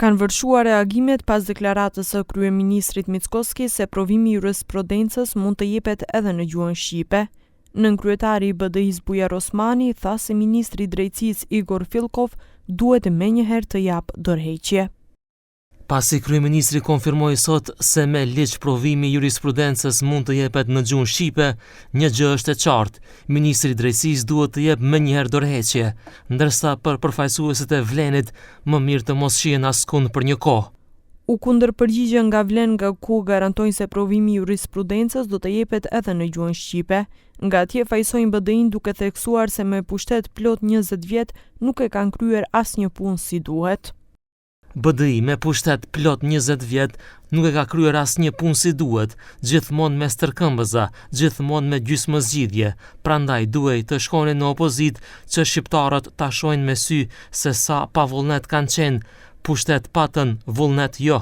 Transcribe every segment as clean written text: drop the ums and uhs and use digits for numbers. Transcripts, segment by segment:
Kanë vërshuar reagimet pas deklaratës së kryeministrit Mickoski se provimi i jurisprudencës mund të jepet edhe në gjuhën shqipe. Nënkryetari i BDI-së Bujar Osmani tha se ministri i Drejtësisë Igor Fillkov duhet menjëherë të japë dorëheqje. Pasi kryeministri konfirmoi sot se me ligj provimi i jurisprudencës mund të jepet në gjuhën shqipe, një gjë është e qartë, ministri i Drejtësisë duhet të jep menjëherë dorëheqje, ndërsa për përfaqësuesit e VLEN-it më mirë të mos shihen askund për një kohë. U kundërpërgjigjën nga VLEN nga ku garantojnë se provimi i jurisprudencës do të jepet edhe në gjuhën shqipe. Nga atje fajësojnë BDI-në duke theksuar se me pushtet plot 20 vjet nuk e kanë kryer asnjë punë si duhet. BDI me pushtet plot 20 vjet nuk e ka kryer asnjë punë si duhet, gjithmonë me stërkëmbëza, gjithmonë me gjysmë zgjidhje, prandaj duhej të shkonin në opozitë që shqiptarët ta shohin me sy se sa pa vullnet kanë qenë, pushtet patën, vullnet jo.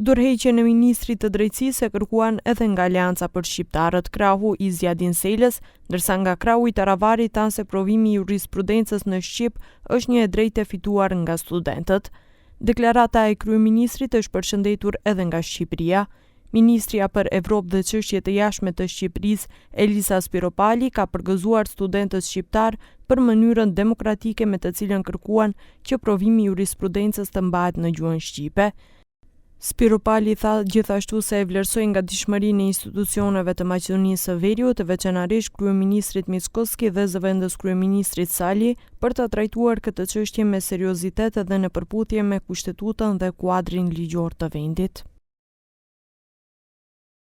Dorëheqjen e ministrit të Drejtësisë e kërkuan edhe nga Aleanca për Shqiptarët, krahu i Ziadin Selës, ndërsa nga krahu i Taravarit thanë se provimi i jurisprudencës në shqip është një e drejtë e fituar nga studentët. Deklarata e kryeministrit është përshëndetur edhe nga Shqipëria. Ministrja për Evropë dhe Çështje të Jashtme të Shqipërisë, Elisa Spiropali, ka përgëzuar studentët shqiptarë për mënyrën demokratike me të cilën kërkuan që provimi i jurisprudencës të mbahet në gjuhën shqipe. Spiropali tha gjithashtu se e vlerësojnë gatishmërinë e institucioneve të Maqedonisë së Veriut, veçanërisht kryeministrit Mickoski dhe zëvendëskryeministrit Sali, për ta trajtuar këtë çështje me seriozitet dhe në përputhje me Kushtetutën dhe kuadrin ligjor të vendit.